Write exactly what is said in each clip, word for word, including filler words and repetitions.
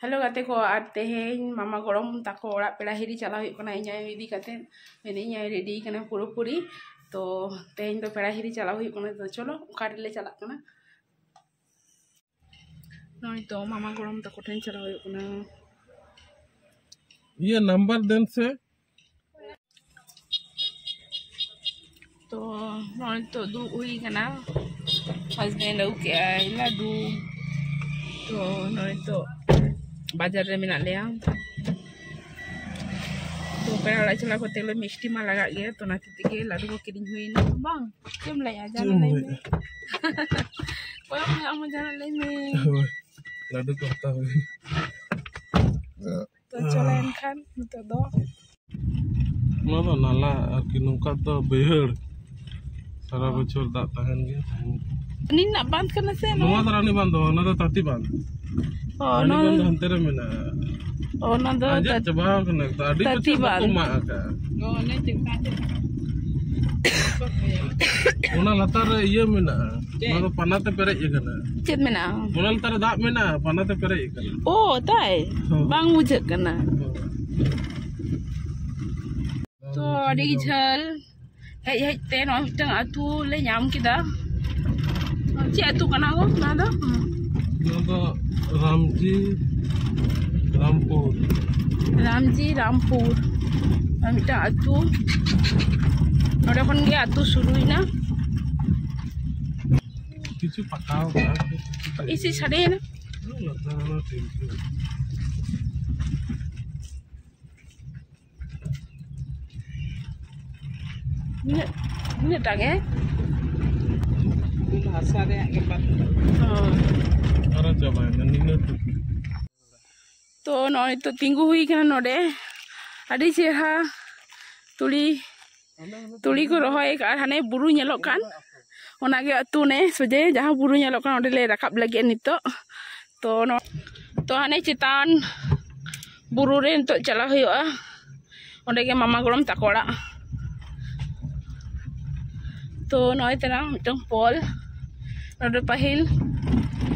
Hello ᱜᱟᱛᱮ ᱠᱚ, ᱟᱨ ᱛᱮᱦᱮᱧ ᱢᱟᱢᱟ ᱜᱚᱲᱚᱢ ᱛᱟᱠᱚ ᱚᱲᱟᱜ ᱯᱮᱲᱟ ᱦᱤᱨᱤ ᱪᱟᱞᱟᱣ ᱦᱩᱭᱩᱜ ᱠᱟᱱᱟ, ᱤᱧ ᱟᱭᱳ ᱤᱫᱤ ᱠᱟᱛᱮ᱾ ᱢᱮᱱᱮᱫ ᱤᱧ ᱟᱭᱳ ᱨᱮᱰᱤ ᱠᱟᱱᱟ ᱯᱩᱨᱟᱹᱯᱩᱨᱤ᱾ ᱛᱚ ᱛᱮᱦᱮᱧ ᱫᱚ ᱯᱮᱲᱟ ᱦᱤᱨᱤ ᱪᱟᱞᱟᱣ ᱦᱩᱭᱩᱜ ᱠᱟᱱᱟ᱾ ᱛᱚ ᱪᱚᱞᱚ, ᱚᱠᱟ ᱨᱮᱞᱮ ᱪᱟᱞᱟᱜ ᱠᱟᱱᱟ? ᱱᱚᱜᱼᱚᱭ ᱛᱚ ᱢᱟᱢᱟ ᱜᱚᱲᱚᱢ ᱛᱟᱠᱚ ᱴᱷᱮᱱ ᱪᱟᱞᱟᱣ ᱦᱩᱭᱩᱜ ᱠᱟᱱᱟ᱾ ᱤᱭᱟᱹ ᱱᱟᱢᱵᱟᱨ ᱫᱮᱱ ᱥᱮ᱾ ᱛᱚ ᱱᱚᱜᱼᱚᱭ ᱛᱚ ᱫᱩᱲᱩᱵ ᱦᱩᱭ ᱠᱟᱱᱟ᱾ ᱦᱟᱥᱵᱮᱱᱰ ᱟᱹᱜᱩ ᱠᱮᱜᱼᱟᱭ ᱞᱟᱹᱰᱩ᱾ ᱛᱚ ᱱᱚᱜᱼᱚᱭ ᱛᱚ ᱵᱟᱡᱟᱨ ᱨᱮ ᱢᱮᱱᱟᱜ ᱞᱮᱭᱟ᱾ ᱛᱚ ᱯᱮᱲᱟ ᱚᱲᱟᱜ ᱪᱟᱞᱟᱣ ᱠᱟᱛᱮ ᱞᱮ ᱢᱤᱥᱴᱤ ᱢᱟ ᱞᱟᱜᱟᱜ ᱜᱮᱭᱟ, ᱛᱚ ᱚᱱᱟ ᱠᱷᱟᱹᱛᱤᱨ ᱜᱮ ᱞᱟᱹᱰᱩ ᱠᱚ ᱠᱤᱨᱤᱧ ᱦᱩᱭᱱᱟ᱾ ᱵᱟᱝ, ᱪᱮᱫ ᱮᱢ ᱞᱟᱹᱭᱟ? ᱪᱮᱫ ᱡᱟᱦᱟᱱᱟᱜ ᱮᱢ ᱞᱟᱹᱭ ᱢᱮ᱾ ᱞᱟᱹᱭᱮᱫᱼᱟ? ᱚᱠᱚᱭ ᱮᱢ ᱞᱟᱹᱭᱟ? ᱟᱢ ᱦᱚᱸ ᱡᱟᱦᱟᱱᱟᱜ ᱞᱟᱹᱭ ᱢᱮ᱾ ᱦᱳᱭ, ᱞᱟᱹᱰᱩ ᱠᱚ ᱦᱟᱛᱟᱣ ᱦᱩᱭᱱᱟ᱾ ᱛᱚ ᱪᱚᱞᱚ ᱮᱱᱠᱷᱟᱱ ᱱᱤᱛᱚᱜ ᱫᱚ᱾ ᱱᱚᱣᱟ ᱫᱚ ᱱᱟᱞᱟ ᱟᱨᱠᱤ, ᱱᱚᱝᱠᱟ ᱫᱚ ᱵᱟᱹᱭᱦᱟᱹᱲ, ᱥᱟᱨᱟ ᱵᱚᱪᱷᱚᱨ ᱫᱟᱜ ᱛᱟᱦᱮᱱ ᱜᱮᱭᱟ, ᱛᱟᱦᱮᱱ ᱜᱮᱭᱟ᱾ ᱩᱱᱤ ᱨᱮᱱᱟᱜ ᱵᱟᱸᱫᱷ ᱠᱟᱱᱟ ᱥᱮ ᱱᱚᱣᱟ? ᱱᱚᱣᱟ ᱫᱚ ᱨᱟᱱᱤ ᱵᱟᱸᱫᱷ ᱫᱚ, ᱚᱱᱟ ᱫᱚ ᱛᱟᱹᱛᱤ ᱵᱟᱸᱫᱷ᱾ ᱚ, ᱨᱟᱱᱤ ᱱᱚᱣᱟ ᱵᱟᱸᱫᱷ ᱫᱚ ᱦᱟᱱᱛᱮ ᱨᱮ ᱢᱮᱱᱟᱜᱼᱟ᱾ ᱚ, ᱚᱱᱟ ᱫᱚ ᱟᱸᱡᱮᱫ ᱛᱟᱹᱛ-, ᱪᱟᱵᱟᱣ ᱠᱟᱱᱟ ᱮᱠᱫᱚᱢ, ᱟᱹᱰᱤ ᱛᱟᱹᱛᱤ ᱵᱚᱪᱷᱚᱨ ᱵᱟᱠᱚ ᱵᱟᱸᱫᱷ᱾ ᱢᱟᱜ ᱟᱠᱟᱜᱼᱟ᱾ ᱚᱱᱟ ᱞᱟᱛᱟᱨ ᱨᱮ ᱤᱭᱟᱹ ᱢᱮᱱᱟᱜᱼᱟ, ᱪᱮᱫ? ᱚᱱᱟ ᱫᱚ ᱯᱟᱱᱟ ᱛᱮ ᱯᱮᱨᱮᱡ ᱟᱠᱟᱱᱟ᱾ ᱪᱮᱫ ᱢᱮᱱᱟᱜᱼᱟ? ᱚᱱᱟ ᱞᱟᱛᱟᱨ ᱨᱮ ᱫᱟᱜ ᱢᱮᱱᱟᱜᱼᱟ, ᱯᱟᱱᱟ ᱛᱮ ᱯᱮᱨᱮᱡ ᱟᱠᱟᱱᱟ᱾ ᱚ, ᱛᱟᱭ? ᱦᱚᱸ᱾ ᱵᱟᱝ ᱵᱩᱡᱷᱟᱹᱜ ᱠᱟᱱᱟ᱾ ᱦᱚᱸ᱾ ᱛᱚ ᱟᱹᱰᱤ ᱡᱷᱟᱹᱞ ᱦᱮᱡ ᱦᱮᱡ ᱛᱮ ᱱᱚᱜᱼᱚᱭ ᱢᱤᱫᱴᱟᱝ ᱟᱹᱛᱩ ᱞᱮ ᱧᱟᱢ ᱠᱮᱫᱟ᱾ ᱪᱮᱫ ᱟᱹᱛᱩ ᱠᱟᱱᱟ ᱜᱚ ᱱᱚᱣᱟ ᱫᱚ? ᱱᱚᱣᱟ ᱫᱚ ᱨᱟᱢᱡᱤ ᱨᱟᱢᱯᱩᱨ᱾ ᱨᱟᱢᱡᱤ ᱨᱟᱢᱯᱩᱨ, ᱟᱨ ᱢᱤᱫᱴᱟᱝ ᱟᱹᱛᱩ᱾ ᱱᱚᱰᱮ ᱠᱷᱚᱱ ᱜᱮ ᱟᱹᱛᱩ ᱥᱩᱨᱩᱭᱮᱱᱟ᱾ ᱠᱤᱪᱷᱩ ᱯᱟᱠᱟᱣ ᱠᱟᱱᱟ᱾ ᱤᱥᱤ ᱥᱟᱰᱮᱭᱮᱱᱟ᱾ ᱞᱟᱛᱟᱨ ᱨᱮ ᱴᱷᱤᱠ ᱜᱮᱭᱟ᱾ ᱱᱤᱱᱟᱹᱜ, ᱱᱤᱱᱟᱹᱜ ᱴᱟ ᱜᱮ? ᱦᱟᱥᱟ ᱨᱮᱭᱟᱜ ᱜᱮ ᱯᱟᱛᱟ᱾ ᱦᱳᱭ᱾ ᱟᱨᱚ ᱪᱟᱵᱟᱭᱮᱱᱟ ᱱᱤᱱᱟᱹᱜ ᱴᱩᱠᱩ᱾ ᱛᱚ ᱱᱚᱜᱼᱚᱭ ᱛᱚ ᱛᱤᱸᱜᱩ ᱦᱩᱭ ᱠᱟᱱᱟ ᱱᱚᱰᱮ, ᱟᱹᱰᱤ ᱪᱮᱦᱨᱟ ᱛᱩᱲᱤ, ᱛᱩᱲᱤ ᱠᱚ ᱨᱚᱦᱚᱭ ᱟᱠᱟᱫᱼᱟ᱾ ᱦᱟᱱᱮ ᱵᱩᱨᱩ ᱧᱮᱞᱚᱜ ᱠᱟᱱ, ᱚᱱᱟᱜᱮ ᱟᱹᱛᱩ ᱚᱱᱮ ᱥᱚᱡᱷᱮ ᱡᱟᱦᱟᱸ ᱵᱩᱨᱩ ᱧᱮᱞᱚᱜ ᱠᱟᱱ, ᱚᱸᱰᱮ ᱞᱮ ᱨᱟᱠᱟᱵ ᱞᱟᱹᱜᱤᱫ ᱱᱤᱛᱚᱜ᱾ ᱛᱚ ᱱᱚ-, ᱛᱚ ᱦᱟᱱᱮ ᱪᱮᱛᱟᱱ ᱵᱩᱨᱩ ᱨᱮ ᱱᱤᱛᱚᱜ ᱪᱟᱞᱟᱣ ᱦᱩᱭᱩᱜᱼᱟ, ᱚᱸᱰᱮ ᱜᱮ ᱢᱟᱢᱟ ᱜᱚᱲᱚᱢ ᱛᱟᱠᱚ ᱚᱲᱟᱜ᱾ ᱛᱚ ᱱᱚᱜᱼᱚᱭ ᱛᱟᱨᱟ ᱢᱤᱫᱴᱟᱝ ᱯᱳᱞ, ᱱᱚᱰᱮ ᱯᱟᱹᱦᱤᱞ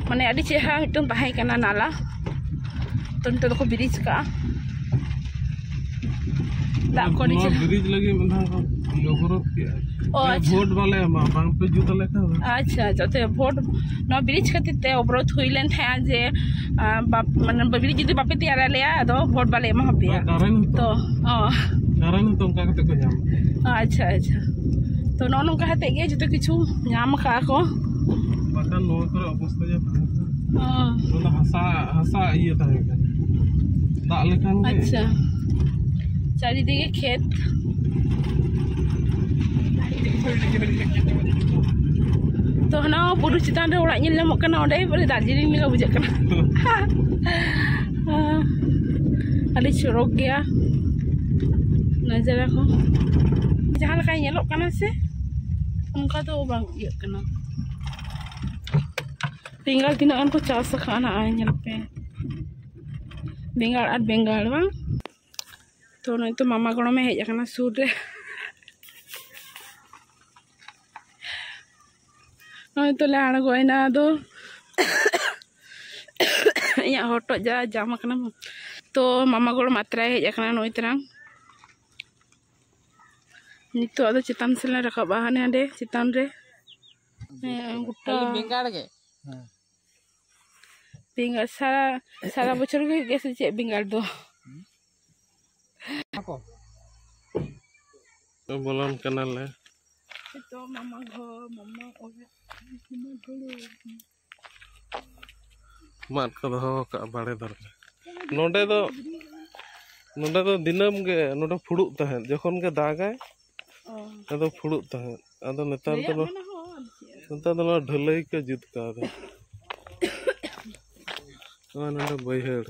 ᱢᱟᱱᱮ ᱟᱹᱰᱤ ᱪᱮᱦᱨᱟ ᱢᱤᱫᱴᱟᱝ ᱛᱟᱦᱮᱸ ᱠᱟᱱᱟ ᱱᱟᱞᱟ᱾ ᱛᱚ ᱱᱤᱛᱚᱜ ᱫᱚᱠᱚ ᱵᱨᱤᱡᱽ ᱠᱟᱜᱼᱟ᱾ ᱫᱟᱜ ᱠᱚ ᱱᱚᱣᱟ ᱱᱤᱪᱮ ᱵᱨᱤᱡᱽ ᱞᱟᱹᱜᱤᱫ ᱢᱤᱫ ᱫᱷᱟᱣ ᱠᱚ ᱚᱵᱚᱨᱳᱫᱷ ᱠᱮᱜᱼᱟ᱾ ᱚ, ᱟᱪᱪᱷᱟ᱾ ᱵᱷᱳᱴ ᱵᱟᱞᱮ ᱮᱢᱟ, ᱵᱟᱝ ᱯᱮ ᱡᱩᱛ ᱟᱞᱮ ᱠᱷᱟᱱ᱾ ᱟᱪᱪᱷᱟ, ᱟᱪᱪᱷᱟ᱾ ᱛᱮ ᱵᱷᱳᱴ, ᱱᱚᱣᱟ ᱵᱨᱤᱡᱽ ᱠᱷᱟᱹᱛᱤᱨ ᱛᱮ ᱚᱵᱚᱨᱳᱫᱷ ᱦᱩᱭ ᱞᱮᱱ ᱛᱟᱦᱮᱸᱜᱼᱟ ᱡᱮ, ᱟᱸ, ᱵᱟᱯ-, ᱢᱟᱱᱮ ᱵᱨᱤᱡᱽ ᱡᱩᱫᱤ ᱵᱟᱯᱮ ᱛᱮᱭᱟᱨ ᱟᱞᱮᱭᱟ, ᱟᱫᱚ ᱵᱷᱳᱴ ᱵᱟᱞᱮ ᱮᱢᱟ ᱯᱮᱭᱟ᱾ ᱦᱳᱭ, ᱠᱟᱨᱮᱱᱴ ᱦᱚᱸᱛᱚ᱾ ᱛᱚ, ᱚ᱾ ᱠᱟᱨᱮᱱᱴ ᱦᱚᱸᱛᱚ ᱚᱱᱠᱟ ᱠᱟᱛᱮ ᱠᱚ ᱧᱟᱢᱟ᱾ ᱟᱪᱪᱷᱟ, ᱟᱪᱪᱷᱟ᱾ ᱛᱚ, ᱱᱚᱜᱼᱚ ᱱᱚᱝᱠᱟ ᱠᱟᱛᱮ ᱜᱮ ᱡᱚᱛᱚ ᱠᱤᱪᱷᱩ ᱧᱟᱢ ᱟᱠᱟᱜᱼᱟ ᱠᱚ᱾ ᱵᱟᱠᱷᱟᱱ ᱱᱚᱣᱟ ᱠᱚᱨᱮ ᱚᱵᱚᱥᱛᱟ ᱡᱟ ᱛᱟᱦᱮᱸ ᱠᱟᱱᱟ᱾ ᱚ᱾ ᱱᱚᱣᱟ ᱫᱚ ᱦᱟᱥᱟ, ᱦᱟᱥᱟ ᱤᱭᱟᱹ ᱛᱟᱦᱮᱸ ᱠᱟᱱᱟ᱾ ᱫᱟᱜ ᱞᱮᱠᱷᱟᱱ ᱜᱮ᱾ ᱟᱪᱪᱷᱟ᱾ ᱪᱟᱨᱤᱫᱤᱠᱮ ᱠᱷᱮᱛ᱾ ᱛᱚ, ᱦᱟᱱᱟ ᱵᱩᱨᱩ ᱪᱮᱛᱟᱱ ᱨᱮ ᱚᱲᱟᱜ ᱧᱮᱞ ᱧᱟᱢᱚᱜ ᱠᱟᱱᱟ, ᱚᱸᱰᱮ ᱵᱚᱞᱮ ᱫᱟᱨᱡᱤᱞᱤᱝ ᱞᱮᱠᱟ ᱵᱩᱡᱷᱟᱹᱜ ᱠᱟᱱᱟ᱾ ᱟᱹᱰᱤ ᱪᱚᱨᱚᱠ ᱜᱮᱭᱟ ᱱᱟᱡᱟᱨᱟ ᱠᱚ᱾ ᱡᱟᱦᱟᱸ ᱞᱮᱠᱟ ᱧᱮᱞᱚᱜ ᱠᱟᱱᱟ ᱥᱮ, ᱚᱱᱠᱟ ᱫᱚ ᱵᱟᱝ ᱤᱭᱟᱹᱜ ᱠᱟᱱᱟ᱾ ᱵᱮᱸᱜᱟᱲ ᱛᱤᱱᱟᱹᱜ ᱜᱟᱱ ᱠᱚ ᱪᱟᱥ ᱟᱠᱟᱫᱼᱟ, ᱱᱚᱜᱼᱚᱭ ᱧᱮᱞ ᱯᱮ᱾ ᱵᱮᱸᱜᱟᱲ ᱟᱨ ᱵᱮᱸᱜᱟᱲ ᱵᱟᱝ᱾ ᱛᱚ, ᱱᱚᱜᱼᱚᱭ ᱛᱚ ᱢᱟᱢᱟ ᱜᱚᱲᱚᱢᱮ ᱦᱮᱡ ᱟᱠᱟᱱᱟ ᱥᱩᱨ ᱨᱮ᱾ ᱱᱚᱜᱼᱚᱭ ᱛᱚ ᱞᱮ ᱟᱬᱜᱚᱭᱮᱱᱟ ᱟᱫᱚ᱾ ᱤᱧᱟᱹᱜ ᱦᱚᱴᱚᱜ ᱡᱟ ᱡᱟᱢ ᱟᱠᱟᱱᱟ᱾ ᱛᱚ, ᱢᱟᱢᱟ ᱜᱚᱲᱚᱢ ᱟᱛᱨᱟᱭ ᱦᱮᱡ ᱟᱠᱟᱱᱟ ᱱᱚᱜᱼᱚᱭ ᱛᱚᱨᱟᱝ᱾ ᱱᱤᱛᱚᱜ ᱟᱫᱚ ᱪᱮᱛᱟᱱ ᱥᱮᱫ ᱞᱮ ᱨᱟᱠᱟᱵᱼᱟ, ᱦᱟᱱᱮ ᱦᱟᱸᱰᱮ ᱪᱮᱛᱟᱱ ᱨᱮ᱾ ᱦᱮᱸ, ᱜᱚᱴᱟ ᱠᱷᱟᱹᱞᱤ ᱵᱮᱸᱜᱟᱲ ᱜᱮ? ᱦᱮᱸ᱾ ᱵᱮᱸᱜᱟᱲ ᱥᱟᱨᱟ, ᱥᱟᱨᱟ ᱵᱚᱪᱷᱚᱨ ᱜᱮ ᱦᱩᱭᱩᱜ ᱜᱮᱭᱟ ᱥᱮ ᱪᱮᱫ ᱵᱮᱸᱜᱟᱲ ᱫᱚ? ᱵᱚᱞᱚᱱ ᱠᱟᱱᱟᱞᱮ᱾ ᱱᱤᱛᱚᱜ ᱢᱟᱢᱟ ᱜᱷᱚᱨ, ᱢᱟᱢᱟ ᱚᱲᱟᱜ, ᱢᱟᱢᱟ ᱜᱷᱚᱨ᱾ ᱢᱟᱫ ᱠᱚ ᱫᱚᱦᱚ ᱟᱠᱟᱫᱼᱟ ᱵᱟᱲᱮ ᱫᱟᱨᱮ᱾ ᱱᱚᱰᱮ ᱫᱚ, ᱱᱚᱰᱮ ᱫᱚ ᱫᱤᱱᱟᱹᱢ ᱜᱮ ᱱᱚᱰᱮ ᱯᱷᱩᱲᱩᱜ ᱛᱟᱦᱮᱸᱫ, ᱡᱚᱠᱷᱚᱱ ᱜᱮ ᱫᱟᱜᱟᱭ, ᱚ᱾ ᱟᱫᱚ ᱯᱷᱩᱲᱩᱜ ᱛᱟᱦᱮᱸᱫ᱾ ᱟᱫᱚ ᱱᱮᱛᱟᱨ ᱫᱚ ᱨᱮᱭᱟᱲ ᱱᱚ-, ᱢᱟᱱᱮ ᱦᱚᱸ ᱟᱨ ᱪᱮᱫ? ᱱᱮᱛᱟᱨ ᱫᱚ ᱱᱚᱣᱟ ᱰᱷᱟᱹᱞᱟᱹᱭ ᱠᱚ ᱡᱩᱛ ᱠᱟᱣᱫᱟ᱾ ᱱᱚᱜᱼᱚᱭ ᱱᱚᱰᱮ ᱵᱟᱹᱭᱦᱟᱹᱲ᱾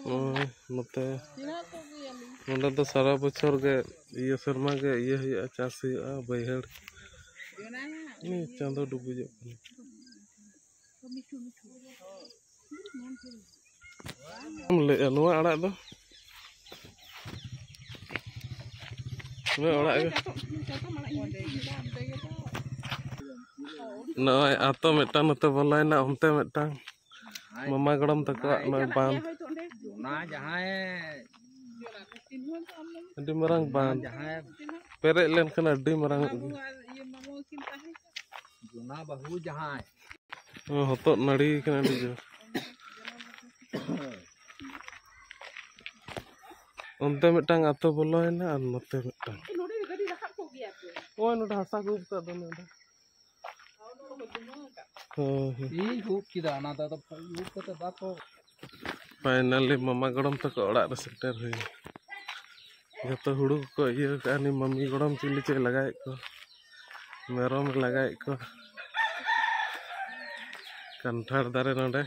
ᱱᱚᱜᱼᱚᱭ ᱱᱚᱛᱮ, ᱱᱚᱰᱮ ᱫᱚ ᱥᱟᱨᱟ ᱵᱚᱪᱷᱚᱨ ᱜᱮ, ᱤᱭᱟᱹ ᱥᱮᱨᱢᱟ ᱜᱮ ᱤᱭᱟᱹ ᱦᱩᱭᱩᱜᱼᱟ, ᱪᱟᱥ ᱦᱩᱭᱩᱜᱼᱟ, ᱵᱟᱹᱭᱦᱟᱹᱲ᱾ ᱩᱱᱤ ᱪᱟᱸᱫᱚ ᱰᱩᱵᱩᱡᱚᱜ ᱠᱟᱱᱟ᱾ ᱪᱮᱫ ᱮᱢ ᱞᱟᱹᱭᱮᱜᱼᱟ ᱱᱚᱣᱟ ᱟᱲᱟᱜ ᱫᱚ? ᱱᱚᱜᱼᱚᱭ ᱚᱲᱟᱜ ᱜᱮ᱾ ᱱᱚᱜᱼᱚᱭ ᱟᱛᱳ ᱢᱤᱫᱴᱟᱝ ᱱᱚᱛᱮ ᱵᱚᱞᱚᱭᱮᱱᱟ, ᱚᱱᱛᱮ ᱢᱤᱫᱴᱟᱝ᱾ ᱢᱟᱢᱟ ᱜᱚᱲᱚᱢ ᱛᱟᱠᱚᱣᱟᱜ ᱱᱚᱜᱼᱚᱭ ᱵᱟᱸᱫ᱾ ᱡᱚᱱᱟ ᱡᱟᱦᱟᱸᱭ ᱟᱹᱰᱤ ᱢᱟᱨᱟᱝ ᱵᱟᱸᱫ᱾ ᱡᱟᱦᱟᱸᱭ ᱯᱮᱨᱮᱡ ᱞᱮᱱᱠᱷᱟᱱ ᱟᱹᱰᱤ ᱢᱟᱨᱟᱝ ᱚᱜ ᱜᱮᱭᱟ᱾ ᱡᱚᱱᱟ ᱵᱟᱹᱦᱩ ᱡᱟᱦᱟᱸᱭ᱾ ᱦᱚᱸ, ᱦᱚᱛᱚᱫ ᱱᱟᱹᱲᱤ ᱠᱟᱱᱟ ᱟᱹᱰᱤ ᱡᱳᱨ᱾ ᱚᱱᱛᱮ ᱢᱤᱫᱴᱟᱝ ᱟᱛᱳ ᱵᱚᱞᱚᱭᱮᱱᱟ ᱟᱨ ᱱᱚᱛᱮ ᱢᱤᱫᱴᱟᱝ᱾ ᱱᱚᱜᱼᱚᱭ ᱱᱚᱰᱮ ᱦᱟᱥᱟ ᱠᱚ ᱩᱵ ᱠᱟᱜ ᱫᱚ ᱱᱚᱰᱮ᱾ ᱦᱳᱭ, ᱦᱳᱭ᱾ ᱤᱧ ᱩᱵ ᱠᱮᱫᱟ, ᱚᱱᱟ ᱫᱚ ᱟᱫᱚ ᱩᱵ ᱠᱟᱛᱮ ᱵᱟᱠᱚ᱾ Finally ᱢᱟᱢᱟ ᱜᱚᱲᱚᱢ ᱛᱟᱠᱚ ᱚᱲᱟᱜ ᱨᱮ ᱥᱮᱴᱮᱨ ᱦᱩᱭᱱᱟ᱾ ᱡᱚᱛᱚ ᱦᱩᱲᱩ ᱠᱚᱠᱚ ᱤᱭᱟᱹ ᱠᱟᱜᱼᱟ, ᱩᱱᱤ ᱢᱟᱢᱤ ᱜᱚᱲᱚᱢ ᱪᱤᱞᱤ ᱪᱚᱭ ᱞᱟᱜᱟᱭᱮᱫ ᱠᱚᱣᱟ, ᱢᱮᱨᱚᱢᱮ ᱞᱟᱜᱟᱭᱮᱫ ᱠᱚᱣᱟ᱾ ᱠᱟᱱᱴᱷᱟᱲ ᱫᱟᱨᱮ ᱱᱚᱰᱮ,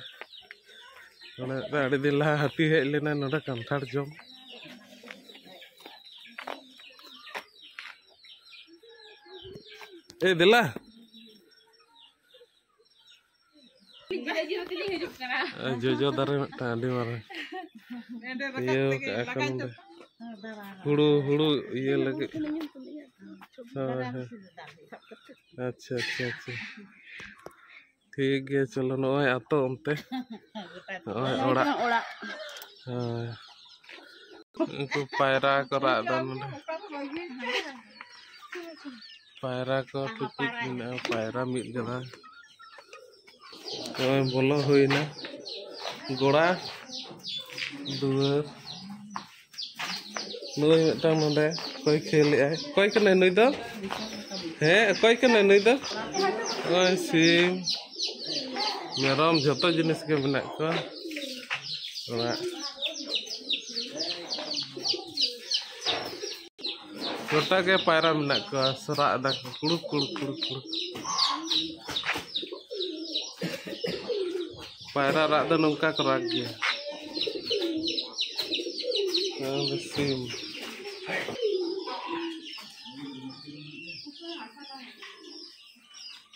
ᱱᱚᱰᱮ ᱢᱤᱫᱴᱟᱝ ᱟᱹᱰᱤ ᱫᱤᱱ ᱞᱟᱦᱟ ᱦᱟᱹᱛᱤ ᱦᱮᱡ ᱞᱮᱱᱟ ᱱᱚᱰᱮ ᱠᱟᱱᱴᱷᱟᱲ ᱡᱚᱢ᱾ ᱮ ᱫᱮᱞᱟ᱾ ᱡᱚᱡᱚ ᱫᱟᱨᱮ ᱢᱤᱫᱴᱟᱝ ᱟᱹᱰᱤ ᱢᱟᱨᱟᱝ᱾ ᱤᱭᱟᱹ ᱠᱟᱜᱼᱟ ᱠᱚ ᱱᱚᱰᱮ᱾ ᱦᱩᱲᱩ, ᱦᱩᱲᱩ ᱤᱭᱟᱹ ᱞᱟᱹᱜᱤᱫ᱾ ᱦᱳᱭ, ᱦᱳᱭ᱾ ᱟᱪᱪᱷᱟ, ᱟᱪᱪᱷᱟ, ᱟᱪᱪᱷᱟ᱾ ᱴᱷᱤᱠ ᱜᱮᱭᱟ, ᱪᱚᱞᱚ, ᱱᱚᱜᱼᱚᱭ ᱟᱛᱳ ᱚᱱᱛᱮ᱾ ᱱᱚᱜᱼᱚᱭ ᱚᱲᱟᱜ᱾ ᱚᱲᱟᱜ᱾ ᱦᱳᱭ᱾ ᱩᱱᱠᱩ ᱯᱟᱭᱨᱟ ᱠᱚ ᱨᱟᱜ ᱮᱫᱟ ᱱᱚᱰᱮ᱾ ᱯᱟᱭᱨᱟ ᱠᱚ ᱴᱩᱠᱩᱡ ᱢᱮᱱᱟᱜᱼᱟ, ᱯᱟᱭᱨᱟ ᱢᱤᱫ ᱜᱟᱫᱟ᱾ ᱱᱚᱜᱼᱚᱭ ᱵᱚᱞᱚ ᱦᱩᱭᱱᱟ ᱜᱚᱲᱟ ᱫᱩᱣᱟᱹᱨ᱾ ᱱᱩᱭ ᱢᱤᱫᱴᱟᱝ ᱱᱚᱰᱮ ᱚᱠᱚᱭ ᱠᱷᱮᱞᱮᱜᱼᱟᱭ? ᱚᱠᱚᱭ ᱠᱟᱱᱟᱭ ᱱᱩᱭ ᱫᱚ? ᱦᱮᱸ, ᱚᱠᱚᱭ ᱠᱟᱱᱟᱭ ᱱᱩᱭ ᱫᱚ? ᱱᱚᱜᱼᱚᱭ ᱥᱤᱢ, ᱢᱮᱨᱚᱢ, ᱡᱷᱚᱛᱚ ᱡᱤᱱᱤᱥ ᱜᱮ ᱢᱮᱱᱟᱜ ᱠᱚᱣᱟ᱾ ᱚᱲᱟᱜ᱾ ᱜᱚᱴᱟ ᱜᱮ ᱯᱟᱭᱨᱟ ᱢᱮᱱᱟᱜ ᱠᱚᱣᱟ, ᱨᱟᱜ ᱮᱫᱟ ᱠᱚ, ᱠᱩᱲᱩᱠ, ᱠᱩᱲᱩᱠ, ᱠᱩᱲᱩᱠ, ᱠᱩᱲᱩᱠ᱾ ᱯᱟᱭᱨᱟ ᱨᱟᱜ ᱫᱚ ᱱᱚᱝᱠᱟ ᱠᱚ ᱨᱟᱜᱽ ᱜᱮᱭᱟ᱾ ᱱᱚᱣᱟ ᱫᱚ ᱥᱤᱢ᱾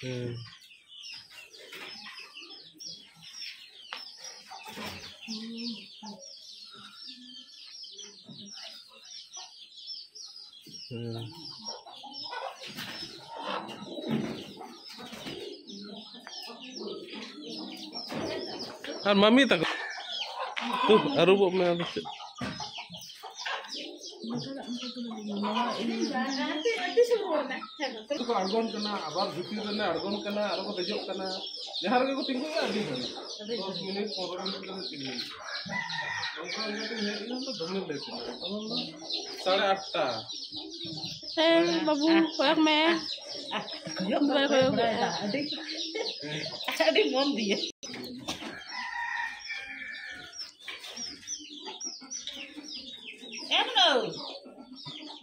ᱦᱮᱸ᱾ ᱦᱮᱸ᱾ ᱟᱨ ᱢᱟᱢᱤ ᱛᱟᱠᱚ? ᱛᱩ, ᱟᱹᱨᱩᱵᱚᱜ ᱢᱮ ᱟᱫᱚ ᱪᱮᱫ? ᱠᱚ ᱟᱬᱜᱚᱱ ᱠᱟᱱᱟ, ᱟᱵᱟᱨ ᱵᱷᱤᱛᱤᱨ ᱨᱮᱞᱮ ᱟᱬᱜᱚᱱ ᱠᱟᱱᱟ, ᱟᱨᱚ ᱠᱚ ᱫᱮᱡᱚᱜ ᱠᱟᱱᱟ᱾ ᱡᱟᱦᱟᱸ ᱨᱮᱜᱮ ᱠᱚ ᱛᱤᱸᱜᱩᱱᱟ, ᱟᱹᱰᱤ ᱜᱷᱟᱹᱲᱤᱡ, ᱫᱚᱥ ᱢᱤᱱᱤᱴ, ᱯᱚᱱᱨᱚ ᱢᱤᱱᱤᱴ ᱞᱮᱠᱟ ᱛᱤᱸᱜᱩᱱᱟ᱾ ᱚᱱᱠᱟ ᱚᱱᱠᱟ ᱛᱮ ᱦᱮᱡ ᱮᱱᱟ ᱛᱚ, ᱫᱚᱢᱮ ᱞᱮᱴ ᱮᱱᱟ᱾ ᱛᱚᱠᱷᱚᱱ ᱫᱚ ᱥᱟᱲᱮ ᱟᱴᱴᱟ᱾ ᱦᱮᱸ, ᱵᱟᱹᱵᱩ, ᱠᱚᱭᱚᱜ ᱢᱮ᱾ ᱠᱚᱭᱚᱜ ᱫᱚ ᱵᱟᱭ ᱠᱚᱭᱚᱜ ᱮᱫᱟ᱾ ᱟᱹᱰᱤ, ᱟᱹᱰᱤ ᱢᱚᱱ ᱫᱤᱭᱮ᱾ ᱮᱢ ᱫᱚ᱾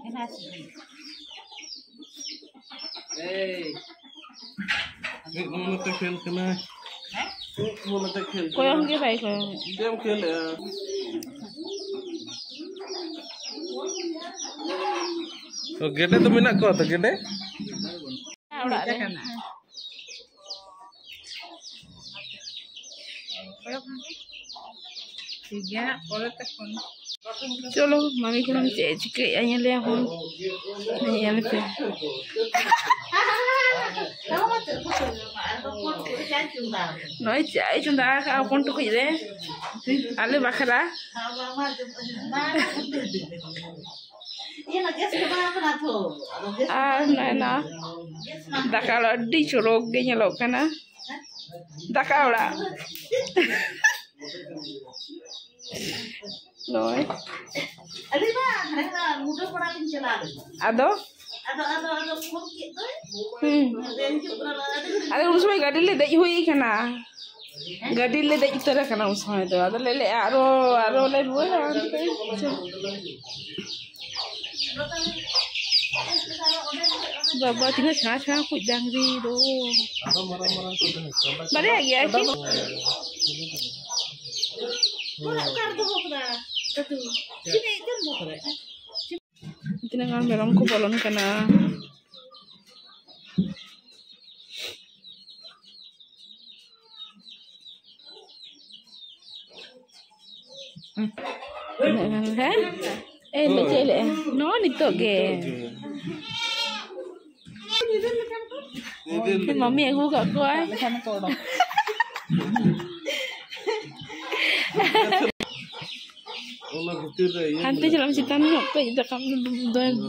ᱮᱱᱟ ᱥᱤᱵᱤᱞ᱾ ᱮᱭ᱾ ᱢᱤᱫ ᱢᱚᱱᱮᱛᱮ ᱠᱷᱮᱞ ᱠᱟᱱᱟᱭ᱾ ᱢᱤᱫ ᱢᱚᱱᱮᱛᱮ ᱠᱷᱮᱞ ᱠᱟᱱᱟᱭ᱾ ᱠᱚᱭᱚᱜ ᱜᱮ ᱵᱟᱭ ᱠᱚᱭᱚᱜ ᱮᱫ᱾ ᱪᱮᱫ ᱮᱢ ᱠᱷᱮᱞᱮᱜᱼᱟ? ᱛᱚ, ᱜᱮᱰᱮ ᱫᱚ ᱢᱮᱱᱟᱜ ᱠᱚᱣᱟ ᱛᱚ, ᱜᱮᱰᱮ? ᱚᱲᱟᱜ ᱨᱮ᱾ ᱴᱷᱤᱠ ᱜᱮᱭᱟ, ᱦᱟᱸᱜ ᱯᱚᱨᱮ ᱛᱮ ᱯᱷᱳᱱ᱾ ᱪᱚᱞᱚ, ᱢᱟᱢᱤ ᱠᱚᱲᱟ ᱪᱮᱫ ᱮ ᱪᱤᱠᱟᱹᱭᱮᱫᱼᱟ, ᱧᱮᱞᱮᱭᱟ ᱵᱚᱱ᱾ ᱧᱮᱞ ᱯᱮ᱾ ᱱᱚᱜᱼᱚᱭ ᱪᱟᱭ ᱪᱚᱸᱫᱟ ᱟᱠᱟᱫᱼᱟ ᱦᱚᱯᱚᱱ ᱴᱩᱠᱩᱡ ᱨᱮ, ᱟᱞᱮ ᱵᱟᱠᱷᱨᱟ᱾ ᱟᱨ ᱱᱚᱜᱼᱚᱭ ᱱᱚᱣᱟ ᱫᱟᱠᱟ ᱚᱲᱟᱜ ᱟᱹᱰᱤ ᱪᱚᱨᱚᱠ ᱜᱮ ᱧᱮᱞᱚᱜ ᱠᱟᱱᱟ᱾ ᱫᱟᱠᱟ ᱚᱲᱟᱜ᱾ ᱱᱚᱜᱼᱚᱭ᱾ ᱟᱫᱚ? ᱦᱩᱸ᱾ ᱟᱫᱚ ᱩᱱ ᱥᱚᱢᱚᱭ ᱜᱟᱹᱰᱤ ᱞᱮ ᱫᱮᱡ ᱦᱩᱭ ᱠᱟᱱᱟ᱾ ᱜᱟᱹᱰᱤ ᱞᱮ ᱫᱮᱡ ᱩᱛᱟᱹᱨ ᱟᱠᱟᱱᱟ ᱩᱱ ᱥᱚᱢᱚᱭ ᱫᱚ᱾ ᱟᱫᱚ ᱞᱮ ᱞᱟᱹᱭᱮᱫᱼᱟ, ᱟᱨᱚ, ᱟᱨᱚ ᱞᱮ ᱨᱩᱣᱟᱹᱲᱟ᱾ ᱵᱟᱵᱟ, ᱛᱤᱱᱟᱹᱜ ᱥᱮᱬᱟ ᱥᱮᱬᱟ ᱠᱚ ᱰᱟᱝᱨᱤ ᱫᱚ᱾ ᱵᱟᱨᱭᱟ ᱜᱮᱭᱟ ᱠᱤᱱ᱾ ᱛᱤᱱᱟᱹᱜ ᱜᱟᱱ ᱢᱮᱨᱚᱢ ᱠᱚ ᱵᱚᱞᱚᱱ ᱠᱟᱱᱟ᱾ ᱛᱤᱱᱟᱹᱜ ᱜᱟᱱ, ᱦᱮᱸ? ᱮ, ᱞᱮ-, ᱪᱮᱫ ᱞᱮ-, ᱱᱚᱣᱟ ᱱᱤᱛᱚᱜ ᱜᱮ᱾ ᱱᱤᱛᱚᱜ ᱜᱮ᱾ ᱢᱟᱢᱤ ᱟᱹᱜᱩ ᱠᱟᱜ ᱠᱚᱣᱟᱭ᱾ ᱚᱱᱟ ᱵᱷᱤᱛᱤᱨ ᱨᱮ ᱤᱭᱟᱹ ᱦᱟᱱᱛᱮ ᱢᱮᱱᱟᱜ ᱪᱟᱞᱟᱜ ᱢᱮ, ᱠᱚᱣᱟ᱾ ᱪᱮᱛᱟᱱ ᱧᱚᱜ ᱠᱟᱹᱡ ᱫᱟᱠᱟ ᱫᱚ᱾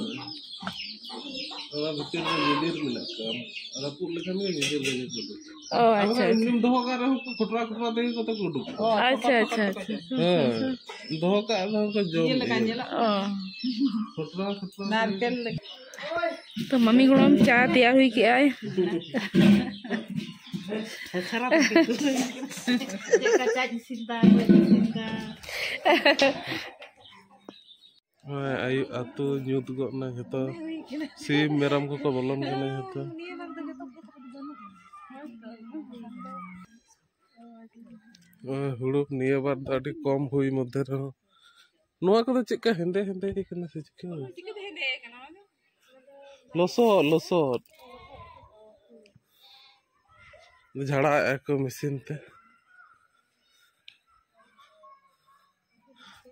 ᱚᱱᱟ ᱵᱷᱤᱛᱤᱨ ᱨᱮ ᱧᱤᱫᱤᱨ ᱢᱮᱱᱟᱜ ᱠᱚᱣᱟ᱾ ᱨᱟᱹᱯᱩᱫ ᱞᱮᱠᱷᱟᱱ ᱜᱮ ᱧᱤᱫᱤᱨ ᱜᱮ ᱠᱚ ᱩᱰᱩᱠᱚᱜᱼᱟ᱾ ᱚ, ᱟᱨ ᱟᱪᱪᱷᱟ, ᱵᱟᱠᱷᱟᱱ ᱟᱪᱪᱷᱟ᱾ ᱮᱢᱱᱤᱢ ᱫᱚᱦᱚ ᱠᱟᱜ ᱨᱮᱦᱚᱸ ᱠᱚ ᱠᱷᱚᱴᱨᱟ ᱠᱷᱚᱴᱨᱟ ᱛᱮᱜᱮ ᱠᱚ ᱩᱰᱩᱠᱚᱜᱼᱟ᱾ ᱚ, ᱟᱪᱪᱷᱟ, ᱟᱪᱪᱷᱟ, ᱟᱪᱪᱷᱟ᱾ ᱦᱮᱸ, ᱫᱚᱦᱚ ᱠᱟᱜ ᱨᱮᱦᱚᱸ ᱠᱚ ᱡᱚᱢ ᱤᱭᱟᱹ ᱞᱮᱠᱟ ᱤᱫᱤᱭᱟ᱾ ᱧᱮᱞᱚᱜ ᱚ᱾ ᱠᱷᱚᱴᱨᱟ ᱠᱷᱚᱴᱨᱟ ᱛᱮᱜᱮ ᱱᱟᱨᱠᱮᱞ ᱞᱮᱠᱟ᱾ ᱛᱚ ᱢᱟᱢᱤ ᱜᱚᱲᱚᱢ ᱪᱟ ᱛᱮᱭᱟᱨ ᱦᱩᱭ ᱠᱮᱜᱼᱟᱭ᱾ ᱠᱷᱟᱨᱟᱯ ᱜᱮ᱾ ᱪᱮᱫ ᱞᱮᱠᱟ ᱪᱟᱧ ᱤᱥᱤᱱ ᱫᱟ, ᱵᱟᱹᱧ ᱤᱥᱤᱱ ᱫᱟ᱾ ᱦᱳᱭ, ᱟᱹᱭᱩᱵ ᱟᱹᱛᱩ ᱧᱩᱛ ᱜᱚᱫ ᱱᱟ ᱡᱷᱚᱛᱚ᱾ ᱥᱤᱢ ᱢᱮᱨᱚᱢ ᱠᱚᱠᱚ ᱵᱚᱞᱚᱱ ᱠᱟᱱᱟ ᱡᱷᱚᱛᱚ᱾ ᱳᱭ, ᱦᱩᱲᱩ ᱱᱤᱭᱟᱹ ᱵᱟᱨ ᱫᱚ ᱟᱹᱰᱤ ᱠᱚᱢ ᱦᱩᱭ ᱢᱚᱫᱽᱫᱷᱮ ᱨᱮᱦᱚᱸ᱾ ᱱᱚᱣᱟ ᱠᱚᱫᱚ ᱪᱮᱫᱠᱟ ᱦᱮᱸᱫᱮ ᱦᱮᱸᱫᱮ ᱠᱟᱱᱟ ᱥᱮ ᱪᱤᱠᱟᱹ? ᱞᱚᱥᱚᱫ, ᱞᱚᱥᱚᱫ᱾ ᱡᱷᱟᱲᱟᱣᱮᱫᱼᱟ ᱠᱚ ᱢᱮᱥᱤᱱ ᱛᱮ᱾